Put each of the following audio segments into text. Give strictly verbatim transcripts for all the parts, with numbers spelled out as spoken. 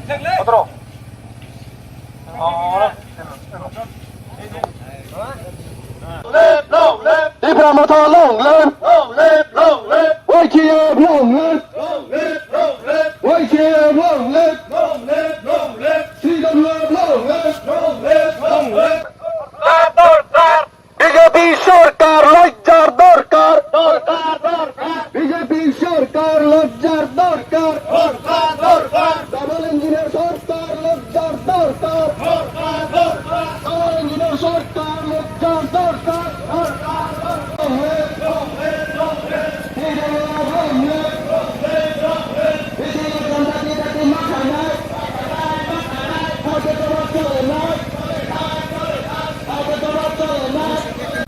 Otro. Live, long live! Tipra Motha, long live! Long live, long live! Y T F, long live! Long live, long live! Y T F, long live! Long live, long live! C W F, long live! Long live, long live! B J P sorkar lojjar dorkar. Dorkar, dorkar. B J P sorkar lojjar dorkar. Dorkar, dorkar. Double engineer sorkar lojjar dorkar. Dorkar, dorkar. Double engineer sorkar lojjar dorkar. Dorkar, dorkar.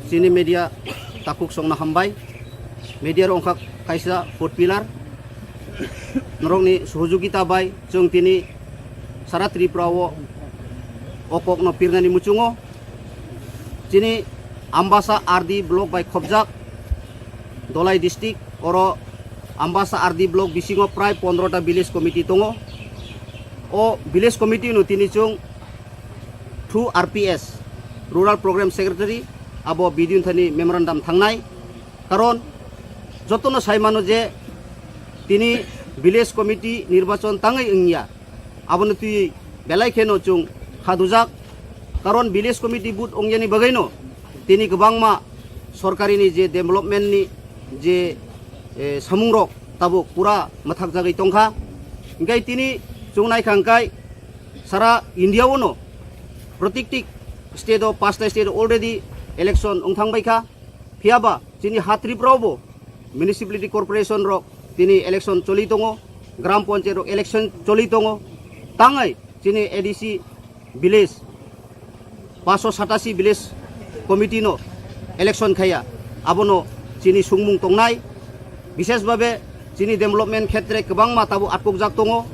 Chini media takhuk songno hambai. Media rok wngkha kaisa fourth pillar. Norokni sohojogita bai chwng tini sara Tripura o o kokno pirnani muchungo. Chini Ambasa R D block bai khopjak Dholai district, oro Ambasa R D block bisingo prai pondro ta village committee tongo. O village committee no tini chwng through R P S, Rural Program Secretary, abo B D O thani memorandum thangnai. Karon jotono sai mano je tini village committee nirbachon tangwi wngya. Abono twi belai kheno chwng khadujak. Karon village committee vote ongyani bagwino tini kwbangma sorkarini je development ni je, eh, samungrok tabuk pura mwthakjagwi tongkha. Hingkai tini chwng naikha hingkai sara India o no protikti state o, pasta state o already election wngthang baikha. Phiyaba chini ha Tripura o bo municipality corporation rok tini election choli tongo, gram panchayat rok election choli tongo, tangwi chini A D C village, paanso satasi village committee no election khaiya, abono chini sungmung tongnai. Bishesh babe chini development khetre kwbangma tabuk atkukjak tongo.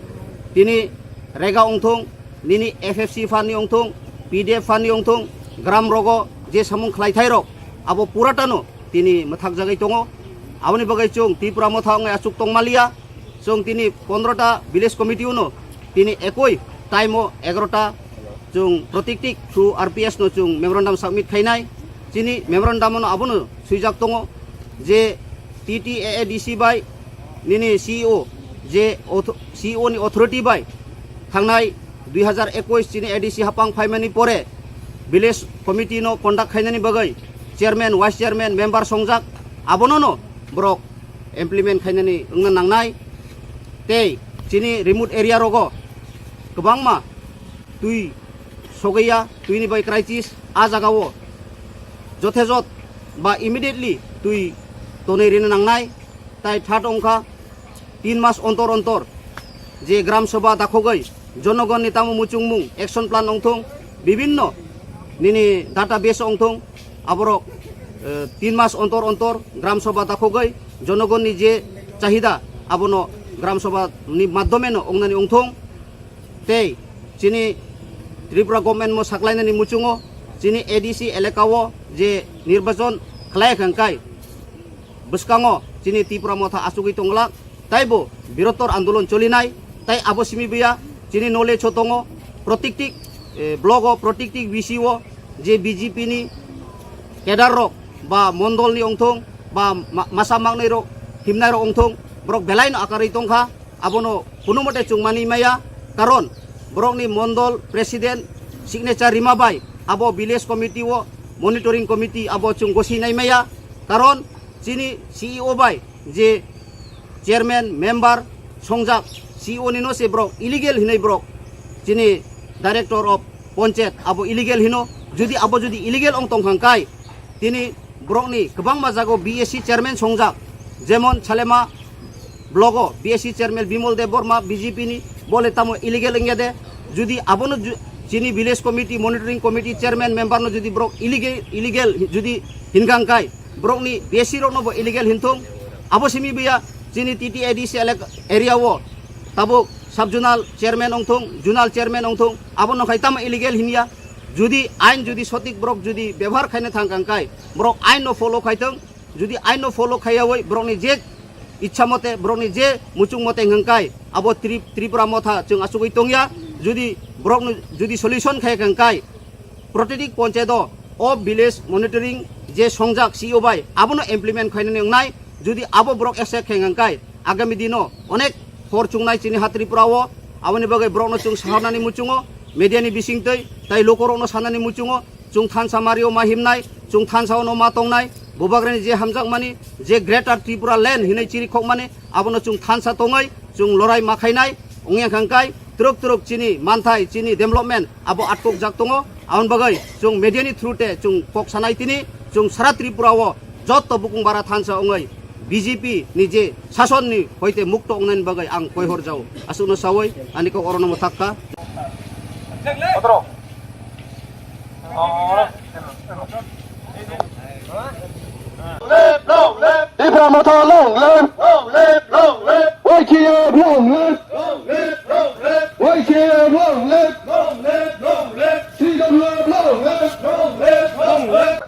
Tini rega wngthung, nini F F C phanni wngthung, P D F phanni wngthung, gram rogo je samung khlaithai rok, abo puratano tini mwthakjagwi tongo. Aboni bagwi chwng Tipra Motha wngwi achuk tongmaliya. Chwng tini pondro ta village committee uno tini ekoi time o egaroh ta chwng protikti through R P S no chwng memorandum submit khainai. Chini memorandum no abono swijak tongo je T T A A D C bai nini C E O je auth-, C E O ni authority bai thangnai dui hazar ekush chini A D C hapang phaimani pore village committee no conduct khainani bagwi chairman, vice chairman, member songjak, abono no borok implement khainani wngna nangnai. Tei chini remote area rogo kwbangma twi sogaiya, twini bai crisis, a jagao jothejot ba immediately twi tonwi rina nangnai. Tai third wngkha tin mas ontor ontor je gram sabha dakhogwi jonogonni tamo muchungmung action plan wngthung, bibinno nini database wngthung, aborok, eh, tin mas ontor ontor gram sabha dakhogwi jonogonni je chahida abono gram sabha ni madhyome no wngnani wngthung. Tei chini Tripura government mo saklainani muchungo chini A D C elaka o je nirbachon khlai kha hwnkhe bwskango chini Tipra Motha achugwi tonglak, taibo birotor andolon cholinai, tai abo simi buya chini knowledge o tongo, protikti, eh, block o, protikti V C o je B J P ni cadre rok ba mondol ni wngthung ba ma-, masa mangnai rok himnai rok wngthung, borok belai no akarwi tongkha, abono kuno mote chwng mani maya, karon borokni mondol president signature rima bai abo village committee o monitoring committee abo chwng gosi nai maya, karon chini C E O bai je chairman, member songjak, C E O ni no se borok illegal hinwi borok chini director of panchayat abo illegal hino. Jodi abo jodi illegal ong tong kha hwnkhe tini borokni kwbangma jago B S C chairman songjak, jemon Salema block o B S C chairman Bimal Deb Barma B J P ni, bole tamo illegal wngya de. Jodi abono ju-, chini village committee, monitoring committee chairman member no jodi borok illegal, illegal jodi hinkha hwnkhe borokni B S C rokno bo illegal hinthung. Abo simi buya chini T T A D C elak-, area o tabuk sub zonal chairman wngthung, zonal chairman wngthung, abono khai tamo illegal hinya. Jodi ain jodi sotik borok jodi bebohar khaina thang kha hwnkhe borok ain no follow khaithung. Jodi ain no follow khaiyawi borokni je Ichha mote borokni je muchung mote hwnkhe abo Tri-, Tripura Motha chwng achugwi tongya. Jodi borokno jodi solution khai hwnkhe, protiti ponchayat o, o village monitoring je songjak C E O bai abono implement khainani wngnai. Jodi abo borok accept khai hwnkhe, agami dino onek hor chungnai chini ha Tripura o. Aboni bagwi borokno chwng sahornani muchungo, media ni bisingtwi tai lokorokno sanani muchungo, chwng thansa mario ma himnai, chwng thansa ono ma tongnai, bubagrani je hamjakmani, je Greater Tripura Land hinwi chirikhokmani, abono chwng thansa tongwi chwng lorai ma khainai. Wngya hwnkhe twrwk twrwk chini manthai, chini development abo atkokjak tongo. Aboni bagwi chwng media ni through te chwng kok sanai tini, chwng sara Tripura o jotto bukung bara thansa wngwi B J P ni je sason ni hoite mukto wngnani bagwi ang koihor jao. Aswkno sawi ani kok orono mwthakka. Live, long live! Tipra Motha, long live! Long live, long live! Y K F, long live! Long live, long live! Y K F, long live! Long live, long live! C W F, long live! Long live, long live!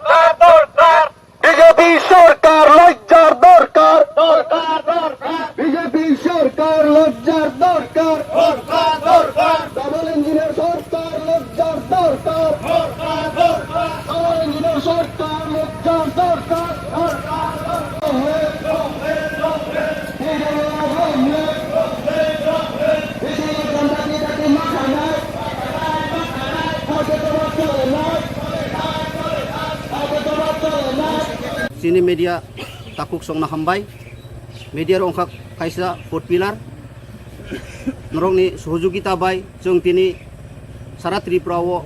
Sir, sir, sir! B J P sorkar lojjar dorkar. Dorkar, dorkar. B J P sorkar lojjar dorkar. Dorkar, dorkar. Double engine sorkar lojjar dorkar. Dorkar, dorkar. Double engine sorkar lojjar dorkar. Dorkar, dorkar. Chini media takhuk songno hambai. Media rok wngkha kaisa fourth pillar. Norokni sohojogita bai chwng tini sara Tripura o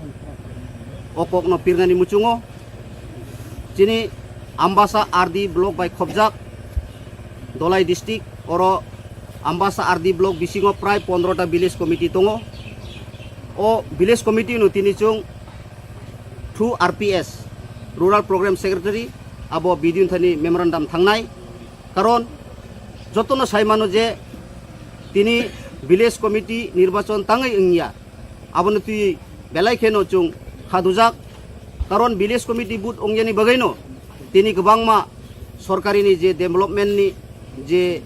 o kokno pirnani muchungo. Chini Ambasa R D block bai khopjak Dholai district, oro Ambasa R D block bisingo prai pondro ta village committee tongo. O village committee no tini chwng through R P S, Rural Program Secretary, abo B D O thani memorandum thangnai. Karon jotono sai mano je tini village committee nirbachon tangwi wngya, abono twi belai kheno chwng khadujak. Karon village committee vote ongyani bagwino tini kwbangma sorkarini je development ni je,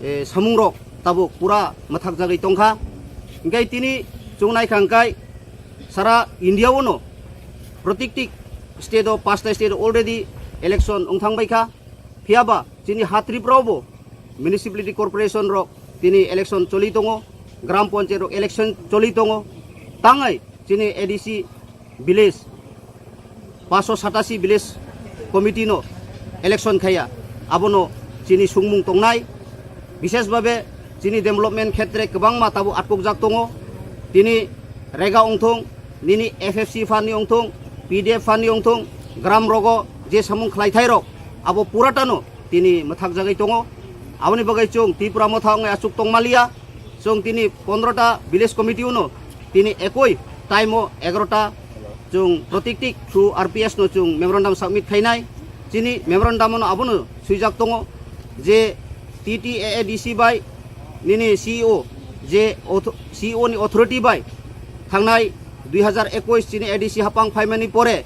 eh, samungrok tabuk pura mwthakjagwi tongkha. Hingkai tini chwng naikha hingkai sara India ono protikti state o, pasta state o already election wngthang baikha. Phiyaba chini ha Tripura o bo municipality corporation rok tini election choli tongo, gram panchayat rok election choli tongo. Tangai chini A D C village, paso satasi village committee no election khaya, abono chini sungmung tongnai. Bishesh babe chini development khetre kwbangma tabuk atkokjak tongo. Tini rega ongthong, nini F F C fund ni ongthong, P D F fund ni ongthong, gram rogo je samung khlaithai rok, abo puratano tini mwthakjagwi tongo. Aboni bagwi chwng Tripura Motha wngwi achuk tongmaliya. Chwng tini pondro ta village committee uno tini ekoi time o egaroh ta chwng protikti through R P S no chwng memorandum submit khainai. Chini memorandum no abono swijak tongo je T T A A D C bai nini C E O je auth-, C E O ni authority bai thangnai dui hazar ekush chini A D C hapang phaimani pore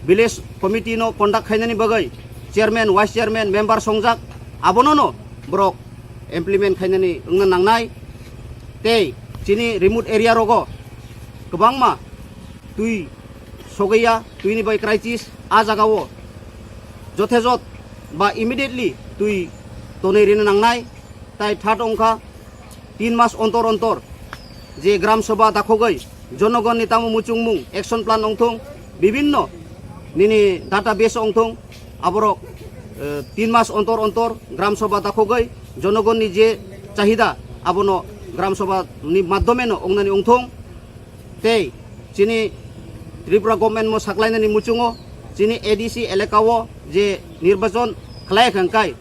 village committee no conduct khainani bagwi chairman, vice chairman, member songjak, abono no borok implement khainani wngna nangnai. Tei chini remote area rogo kwbangma twi sogaiya, twini bai crisis, a jagao jothejot ba immediately twi tonwi rina nangnai. Tai third wngkha tin mas ontor ontor je gram sabha dakhogwi jonogonni tamo muchungmung action plan ongthung, bibinno nini database ongthung, aborok, eh, tin mas ontor ontor gram sabha dakhogwi jonogonni je chahida abono gram sabha ni madhyome no ongnani ongthung. Tei chini Tripura government mo saklainani muchungo chini A D C elaka o je nirbachon khlai kha hwnkhe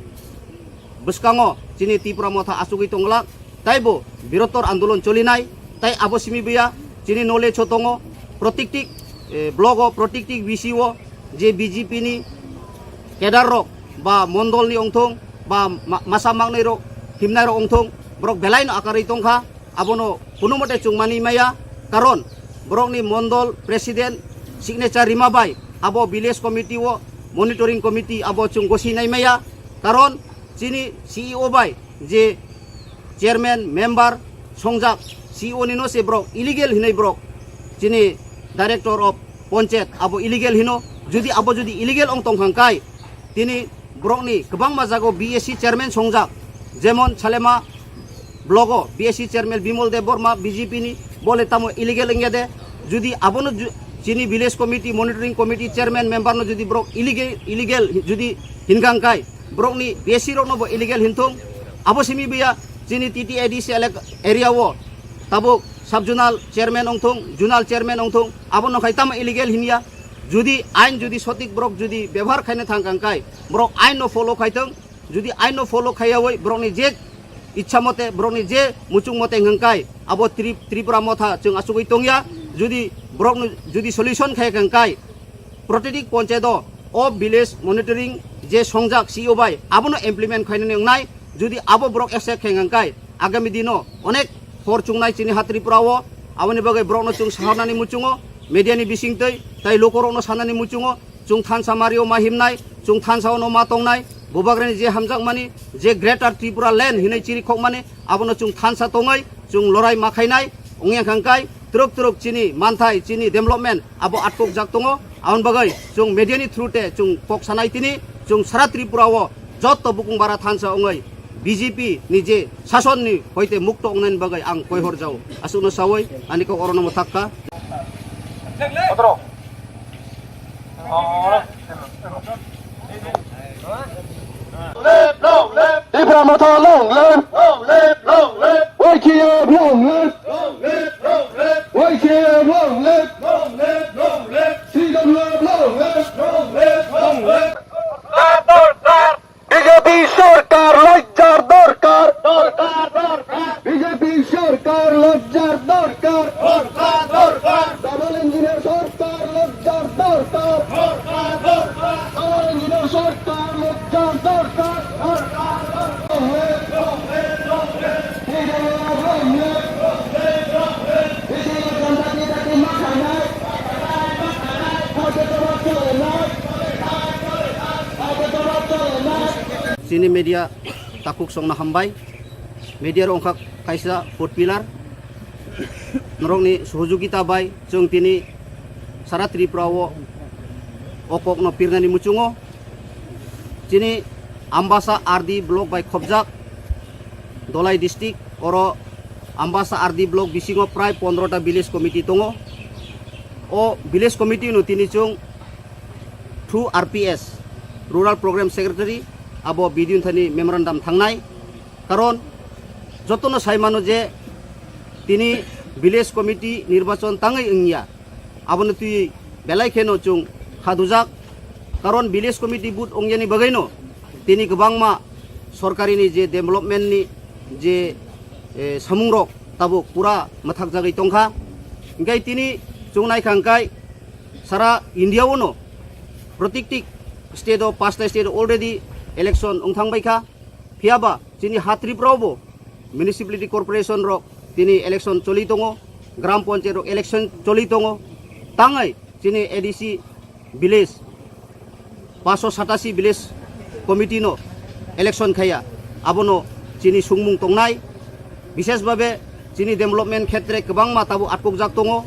bwskango chini Tripura Motha achugwi tonglak, taibo birotor andolon cholinai, tai abo simi buya chini knowledge o tongo, protikti, eh, block o, protikti V C o je B J P ni cadre rok ba mondol ni ongthong ba ma-, masa mangnai rok, himnai rok ongthong, borok belai no akarwi tongkha, abono kuno mote chwng mani maya, karon borokni mondol president signature rima bai abo village committee o, monitoring committee abo chwng gosi nai maya, karon Chini C E O bai je chairman, member songjak, C E O ni no se borok illegal hinwi borok chini director of panchayat abo illegal hino. Jodi abo jodi illegal ong tong kha hwnkhe tini borokni kwbangma jago B S C chairman songjak, jemon Salema blogo B S C chairman Bimal Debbarma B J P ni, bole tamo illegal wngya de? Jodi abono ju-, chini village committee, monitoring committee chairman member no jodi borok illegal, illegal jodi hinkha hwnkhe borokni B S C rokno bo illegal hinthung. Abo simi biya chini T T A D C elak-, area o tabuk sub zonal chairman ongthung, zonal chairman ongthung, abono khai tamo illegal hinya? Jodi ain jodi sotik borok jodi bebohar khaina thang kha hwnkhe borok ain no follow khaithung. Jodi ain no follow khaiyawi borokni je ichha mote, borokni je muchung mote hwnkhe abo Tri-, Tripura Motha chwng achugwi tongya. Jodi borokno jodi solution khaiya hwnkhe Protetik ponchayat o, o village monitoring je songjak C E O bai abono implement khainani wngnai. Jodi abo borok accept khe hwnkhe agami dino onek hor chungnai chini ha Tripura o. Aboni bagwi borokno chwng saharnani muchungo, media ni bisingtwi tai lokorokno sanani muchungo, chwng thansa mario ma himnai, chwng thansa ono ma tongnai, bubagrani je hamjakmani, je Greater Tripura Land hinwi chirikhokmani, abono chwng thansa tongwi chwng lorai ma khainai. Wngya hwnkhe twrwk twrwk chini manthai, chini development abo atkokjak tongo. Aboni bagwi chwng media ni through te chwng kok sanai tini, chwng sara Tripura o jotto bukung bara thansa wngwi B J P ni je sason ni hoite mukto wngnani bagwi ang koi horjao. Aswkno sawi ani kok orono mwthak kha. Tipra Motha long live! Long live, long live! Y T F long live! Long live, long live! Y T F long live! Long live, long live! C W F long live! Long live, long live! B J P sorkar lojjar dorkar! Dorkar, dorkar! B J P sorkar lojjar dorkar! Dorkar, dorkar! Double engine sorkar lojjar dorkar! Dorkar, dorkar! Double engine sorkar lojjar dorkar! Dorkar, dorkar! Chini media takhuk songno hambai. Media rok wngkha kaisa fourth pillar. Norokni sohojogita bai chwng tini sara Tripura o o kokno pirnani muchungo. Chini Ambasa R D block bai khobjak Dholai district, oro Ambasa R D block bisingo prai pondro ta village committee tongo. O village committee no tini chwng through R P S, Rural Program Secretary, abo B D O thani memorandum thangnai. Karon jotono sai mano je tini village committee nirbachon tangwi wngya, abono twi belai kheno chwng khadujak. Karon village committee vote ongyani bagwino tini kwbangma sorkarini je development ni je, eh, samungrok tabuk pura mwthakjagwi tongkha. Hingkai tini chwng naikha hingkai sara India o no protikti state o, pasta state o already election wng thangbaikha. Phiyaba chini ha Tripura o bo municipality corporation rok tini election choli tongo, gram panchayat rok election choli tongo. Tangai chini A D C village, paanso satasi village committee no election khaiya, abono chini sungmung tongnai. Bishesh babe chini development khetre kwbangma tabuk atkokjak tongo.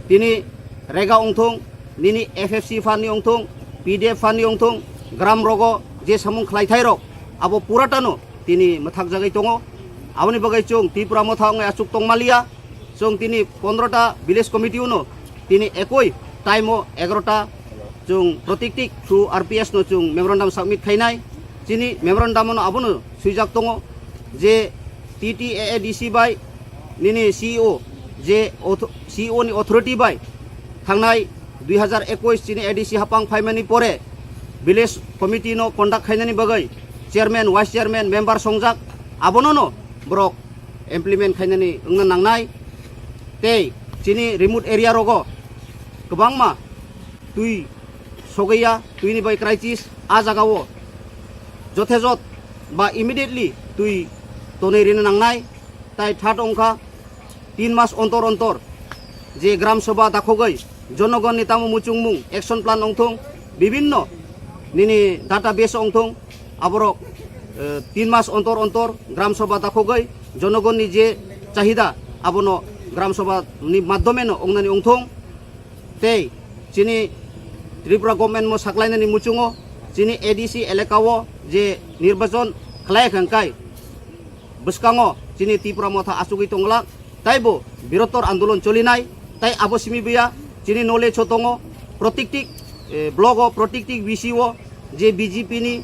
Tini rega wngthung, nini F F C fund ni wngthung, P D F fund ni wngthung, gram rogo je samung khlaithai rok abo puratano tini mwthakjagwi tongo. Aboni bagwi chwng Tripura Motha wngwi achuk tongmaliya. Chwng tini pondro ta village committee uno tini ekoi time o egaroh ta chwng protikti through R P S no chwng memorandum submit khainai. Chini memorandum no abono swijak tongo je T T A A D C bai nini C E O je auth-, C E O ni authority bai thangnai dui hazar ekush chini A D C hapang phaimani pore village committee no conduct khainani bagwi chairman, vice chairman, member songjak, abono no borok implement khainani wngna nangnai. Tei chini remote area rogo kwbangma twi sogaiya, twini bai crisis, a jagao jothejot ba immediately twi tonwi rina nangnai. Tai third wngkha tin mas ontor ontor je gram sabha dakhogwi jonogonni tamo muchungmung, action plan wngthung, bibinno nini database wngthung, aborok eh, tin mas ontor ontor gram sabha dakhogwi jonogonni je chahida abono gram sabha ni madhyome no ongnani ongthong. Tei chini Tripura government mo saklainani muchungo chini A D C elaka o je nirbachon khlai kha hwnkhe bwskango chini Tipra Motha achugwi tonglak, taibo birotor andolon cholinai, tai abo simi buya chini knowledge o tongo, protikti, eh, block o, protikti V C o je B J P ni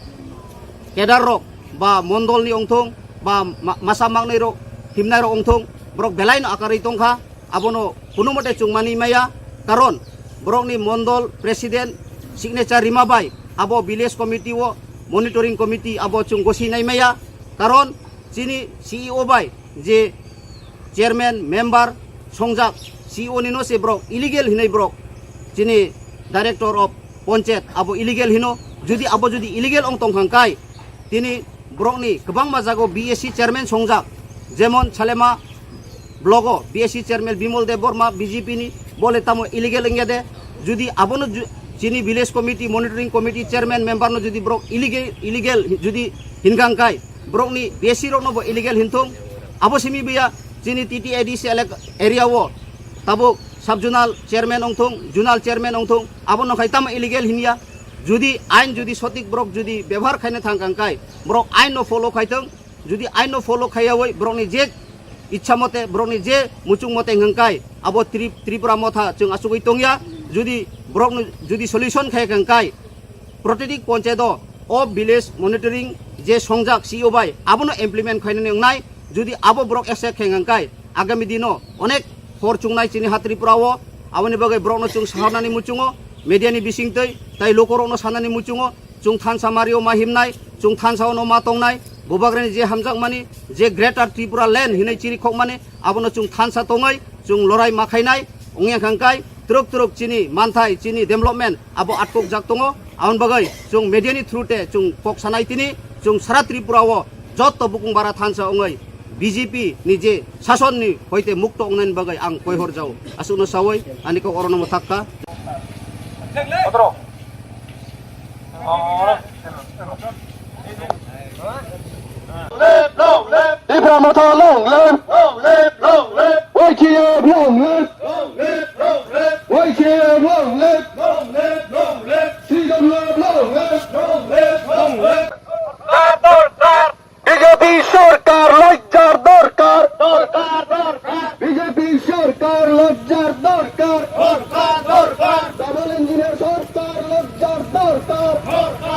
kedar rok ba mondol ni ongthong ba ma-, masa mangnai rok, himnai rok ongthong, borok belai no akarwi tongkha, abono kuno mote chwng mani maya, karon borokni mondol president signature rima bai abo village committee o, monitoring committee abo chwng gosi nai maya, karon chini C E O bai je chairman, member songjak, C E O ni no se borok illegal hinwi borok chini director of panchayat abo illegal hino. Jodi abo jodi illegal ong tong kha hwnkhe tini borokni kwbangma jago B S C chairman songjak, jemon Salema block o B S C chairman Bimal Deb Barma B J P ni, bole tamo illegal wngya de? Jodi abono ju-, chini village committee, monitoring committee chairman member no jodi borok illegal, illegal jodi hinkha hwnkhe borokni B S C rokno bo illegal hinthung. Abo simi buya chini T T A D C elak-, area o tabuk sub zonal chairman ongthung, zonal chairman ongthung, abono khai tamo illegal hinya? Jodi ain jodi sotik borok jodi bebohar khaina thang kha hwnkhe borok ain no follow khaithung. Jodi ain no follow khaiyawi borokni je ichha mote, borokni je muchung mote hwnkhe abo Tri-, Tripura Motha chwng achugwi tongya. Jodi borokno jodi solution khai kha hwnkhe Protitik ponchayat o, o village monitoring je songjak C E O bai abono implement khainani wngnai. Jodi abo borok accept khe hwnkhe agami dino onek hor chungnai chini ha Tripura o. Aboni bagwi borokno chwng saharnani muchungo, media ni bisingtwi tai lokorokno sanani muchungo, chwng thansa mario ma himnai, chwng thansa ono ma tongnai, bubagrani je hamjakmani, je Greater Tripura Land hinwi chirikhokmani, abono chwng thansa tongwi chwng lorai ma khainai. Wngya kha hwnkhe twrwk twrwk chini manthai, chini development abo atkokjak tongo. Aboni bagwi chwng media ni through te chwng kok sanai tini, chwng sara Tripura o jotto bukung bara thansa wngwi B J P ni je sason ni hoite mukto wngnani bagwi ang koi hor jao. Aswkno sawi ani kok orono mwthak kha. Tipra Motha long live! Long live, long live! Y T F long live! Long live, long live! Y T F long live! Long live, long live! C W F long live! Long live, long live! B J P sorkar lojjar dorkar! Dorkar, dorkar! B J P sorkar lojjar dorkar! Dorkar, dorkar! Double engine sorkar lojjar dorkar! Dorkar,